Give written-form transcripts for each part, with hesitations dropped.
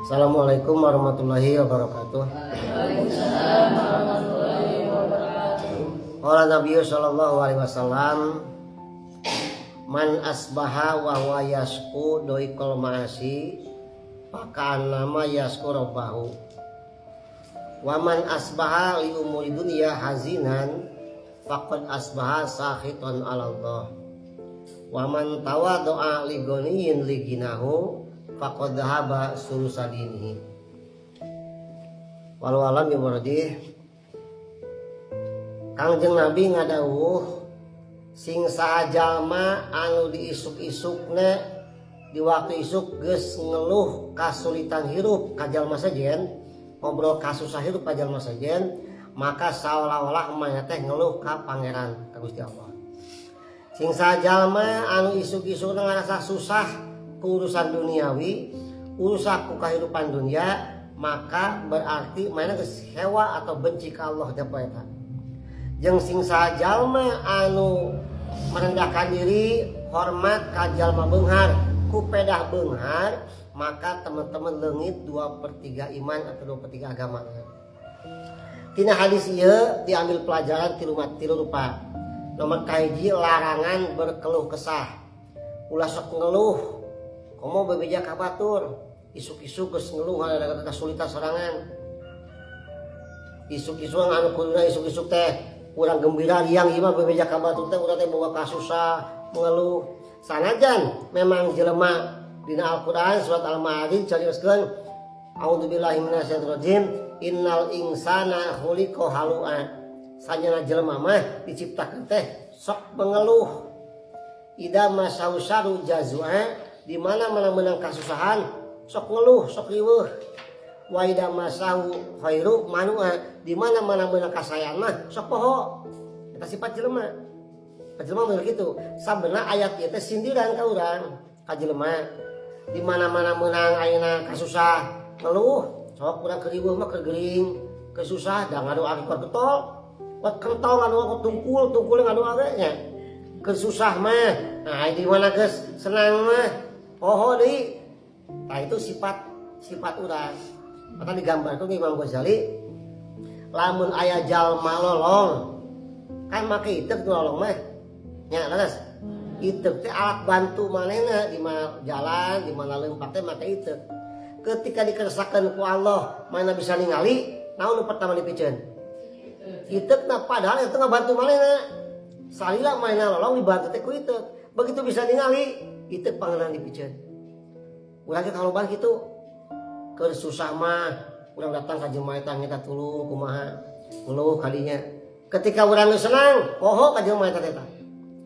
Assalamualaikum warahmatullahi wabarakatuh. Waalaikumsalam warahmatullahi wabarakatuh. Qala Nabi sallallahu alaihi wasallam, man asbaha wa huwa yasku dhaiqal ma'asyi faka'annama yasku rabbahu, wa man asbaha li umuri dunya hazinan faqad asbaha sakhitan 'ala Allah, wa man tawaddu'a li ghaniyin li ghinahu faqad dhahaba sulusa dinihi. Wallahu a'lam bimuradi. Kangjeng Nabi ngadawuh, sing saha jalma anu diisuk-isukna, di waktu isuk geus ngeluh kasulitan hirup ka jalma sejen, ngobrol kasusah hirup ka jalma sejen, maka seolah-olah manehna teh ngeluh ka Pangeran, ka Gusti Allah. Sing saha jalma anu isuk-isukna ngarasa susah ku urusan duniawi, urusan ku kehidupan dunia, maka berarti manehna geus hewa atau benci ka Allah teh poe eta. Jeung sing saha jalma anu merendahkan diri, hormat ka jalma beunghar ku pedah beunghar, maka teman-teman leungit 2/3 iman atau 2/3 agama. Tina hadis ieu diambil pelajaran tilu rupa. Nomor kahiji, larangan berkeluh kesah. Ulah sok ngeluh, komo bebeja ka batur, isuk-isuk geus ngeluh ada kesulitan sorangan. Isuk-isuk anu kuduna isuk-isuk teh urang gembira riang, ieu mah bebeja ka batur teh urang teh boga kasusah, mengeluh. Sanajan memang jelema dina Al-Qur'an surat Al-Ma'arij carioskeun, a'udzubillahi minasyaitonirrajim, innal insana khuliqa halu'a, sanyana jelema mah diciptakeun teh sok mengeluh, idza masahu syarru jazua, di mana-mana menang kasusahan sok ngeluh, sok riweuh, wa idza masahu khairu manua, di mana-mana menang kasayaan mah sok poho. Eta sifat jelema. Ka jelema mah kitu. Sabenerna ayat ieu teh sindiran ka urang, ka jelema. Di mana-mana menang ayeuna kasusah ngeluh, sok urang keur riweuh mah, keur gering, keur susah da ngadoa keur getol. Wat kentol ngadoa ku tungkul, tungkul ngadoa ge nya. Keur susah mah, nah di mana geus senang mah poho deui. Nah, itu sifat sifat urang. Maka digambarkan Imam Ghazali, lamun aya jalma lolong kan make iteuk nu lolong mah nya, leres iteuk teh alat bantu manehna di mana jalan, di mana leumpang teh make iteuk. Ketika dikersakeun ku Allah mana bisa ningali, naon nu pertama dipiceun? Iteuk. Nah, padahal itu ngabantu manehna. Salila manehna lolong dibantu teh ku iteuk. Begitu bisa ningali, iteuk pangenan dipiceun. Urang ge kalau kitu, keur susah mah urang datang ka jelema eta minta tulung kumaha, ngeluh kadinya. Ketika urang geus senang, poho ka jelema eta teh.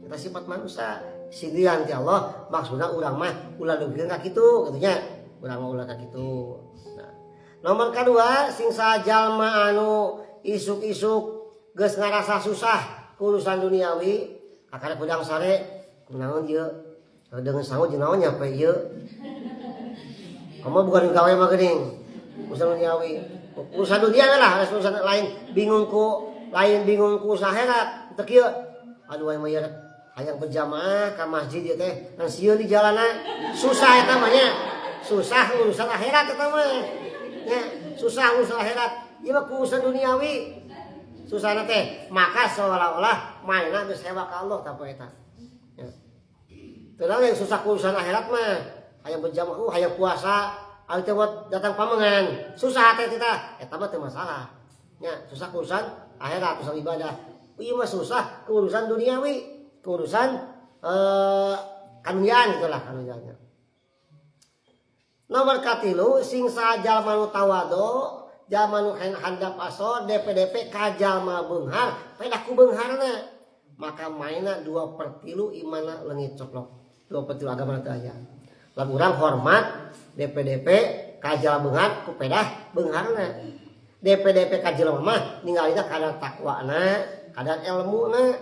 Eta sifat manusia, sindiran ti Allah. Maksudna urang mah ulah dugikeun ka kitu kitu nya, urang mah ulah ka kitu. Nah, nomor kedua, sing saha jalma anu isuk-isuk geus ngarasa susah urusan duniawi, kakara kudang sare, kunaon ieu, dengan sangu jeung naon nyampe ieu. Kamu bukan gawe mah geuning. Urusan duniawi. Urusan dunia lah, urusan lain bingung ku lain, bingung ku akhirat. Teu kieu. Aduh, aing mah ieu hayang berjamaah ka masjid ieu teh, ngan sieun di jalanna. Susah eta mah nya. Susah urusan akhirat eta mah. Nya, susah urusan akhirat. Ieu mah urusan duniawi. Susahna teh, maka seolah-olah mainna geus hewa ka Allah tah poe eta. Ya. Teu yang susah urusan akhirat mah, hayang berjamaah, hayang puasa, ari teh buat datang pamengan susah teh kita, eta mah teu masalah nya, susah urusan akhirat, urusan ibadah. Ieu mah susah keurusan duniawi, keurusan kadunyaan gitulah kaduniaannya. Nomor katilu, sing saha jalma nu tawadu, jalma nu handap asor, DPDP ka jalma beunghar pedah ku beungharna, maka maina 2/3 imana leungit, coplok 2/3 agama teu aya. Lamun urang hormat DPDP ka jalma beunghar ku pedah beungharna. DPDP ka jelema mah ningalina kadar takwana, kadar ilmuna.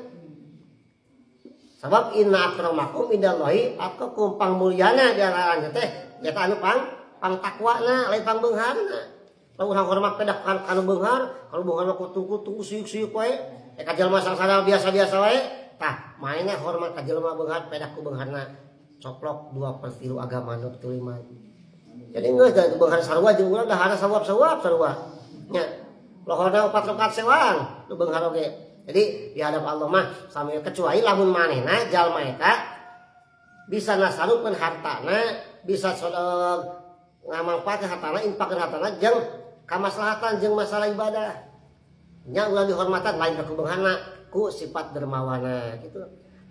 Sabab inna akramakum indallahi atqakum, pangmulyana di antara teh nyata anu pang takwana, lain pang beungharna. Lamun urang hormat pedah kanu beunghar, kalau beunghar mah tungku-tungku siuk-siuk wae, ka jelema sangsara biasa-biasa wae, tah mainna hormat ka jelema beunghar pedah ku beungharna, coplok 2/3 agama, nu iman. Jadi geus da beunghar sarua jeung urang, dahar sawap-sawap sarua nya, lohorna opat rakaat sewang nu beunghar oge. Jadi di hadap Allah mah sami, kecuali lamun manehna jalma eta bisa nasarupkeun hartana, bisa ngamanfaatkeun hartana, infakkeun hartana jeung kamaslahatan jeung masalah ibadah nya. Urang dihormatan lain ka kubeungharna, ku sifat dermawana gitu.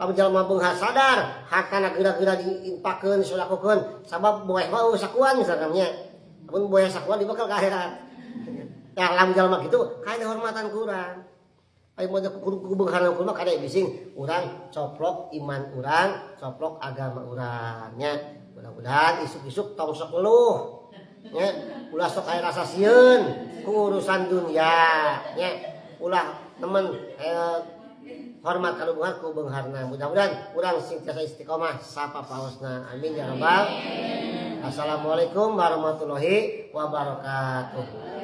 Lamun jalma beunghar sadar hartana geura-geura diinfakkeun, disodaqohkeun, sabab boeh mah euweuh sakuan misalkan nya. Lamun boeh sakuan dibekal ka akhirat. Nah, lamun jalma kitu kayak dihormatan ku urang. Ayo mah kudu ku beungharna kumaha, kade bising urang coplok iman urang, coplok agama urang nya. Mudah-mudahan isuk-isuk tong sok ngeluh nya, ulah sok aya rasa sieun ku urusan dunia nya, ulah nemen hormat ka beunghar ku beungharna. Mudah-mudahan urang sing tiasa istiqomah sapapaosna. Amin ya rabbal. Assalamualaikum warahmatullahi wabarakatuh.